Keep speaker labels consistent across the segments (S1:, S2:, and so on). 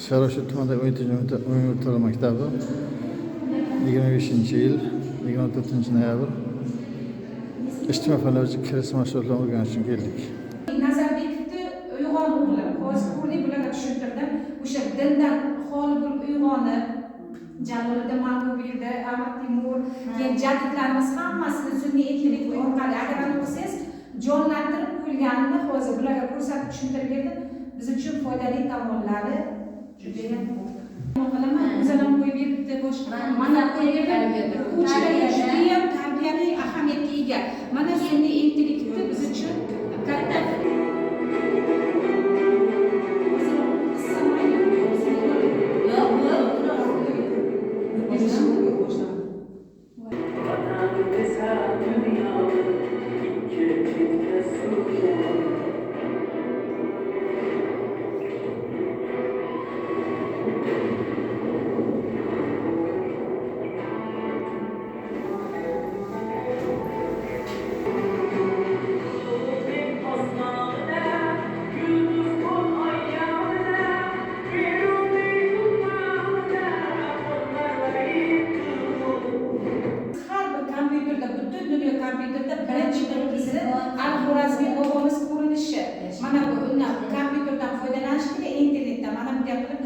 S1: Sariosiyo tumanidagi 17 umumiy o'rta maktabi, 25-yil 24 noyabr, ijtimoiy fanlar bo'yicha kirish mashg'ulotlarini o'rganish uchun keldik.
S2: Nazarbekovni "Uyg'on, o'g'lim", hozir ko'rdik, bularga tushuntirdim. O'sha dindan xoli bo'lib uyg'onib, Jaloliddin Manguberdi, Amir Temur, keyin jadidlarimiz hammasini sun'iy intellekt orqali agar anavi qilsangiz, jonlantirib qo'yilganini hozir bularga ko'rsatib, tushuntirib berdim. Biz uchun foydali tomonlari judayam ko'p. Qilaman, o'zini ham qo'yib beribdi, boshqa mana qo'yib berdim. O'quvchilarga judayam tarbiyaviy ahamiyatga ega. Mana sun'iy intellektni biz uchun katta.
S3: Yo'q, yo'q.
S4: Vatan desa dünyamı ikki chetga surgan. Osmonida yulduz ko'p oyyamida, Beruniy ummonida qo'llar.
S2: Har bir kompyuterda, butun dunyo kompyuterda birinchi belgisi Al Xorazmiy bobomiz ko'rinishi. Mana bu, undan, kompyuterdan foydalanish kerak, internetdan mana bunday qilib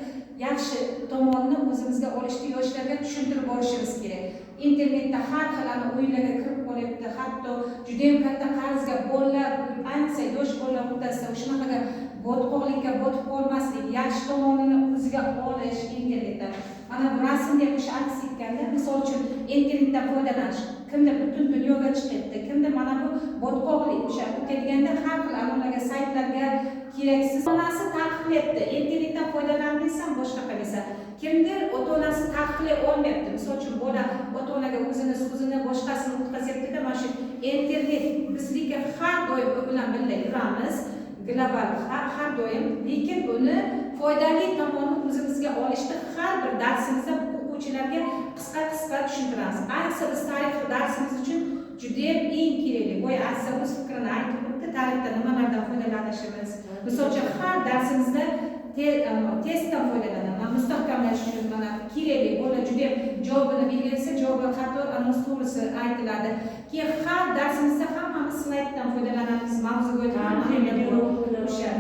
S2: yaxshi tomonini o'zimizga olishni yoshlarga tushuntirib borishimiz kerak. Internetda har xil ana o'yinlarga kirib qolyapti, hatto judayam katta qarzga bolalar, ayniqsa yosh bolalar o'rtasida shunaqaga botqoqlikka botib qolmaslik, yaxshi tomonini o'ziga olish internetdan. Mana bu rasmda ham o'sha aks etganda, misol uchun, internetdan foydalanish kimda butun dunyoga chiqyapti, kimda mana bu botqoqlik, o'sha o'tadiganda har xil anavlarga, saytlarga keraksiz. Onasi taqiqlayapti, internetdan foydalanmaysan, boshqa qilmaysan. Kimdir ota onasi taqiqlay olmayapti. Misol uchun, bola ota onaga o'zini so'zini, boshqasini o'tkazyaptida. Mana shu internet bizniki, har doim u bilan birga yuramiz, global har doim, lekin uni foydali tomonini o'zimizga olishni har bir darsimizda o'quvchilarga qisqa qisqa tushuntiramiz. Ayniqsa biz tarix darsimiz uchun judayam eng kerakli. Boya Asya o'z fikrini aytib o'tdi, tarixda nimalardan foydalanishimiz. Misol uchun, har darsimizda testdan foydalanaman mustahkamlash uchun. Mana kerakli, bola judayam javobini belgilasa, javobi xato, anavi to'g'risi aytiladi. Keyin har darsimizda hammamiz slayddan foydalanamiz, mavzuga o'tib, o'sha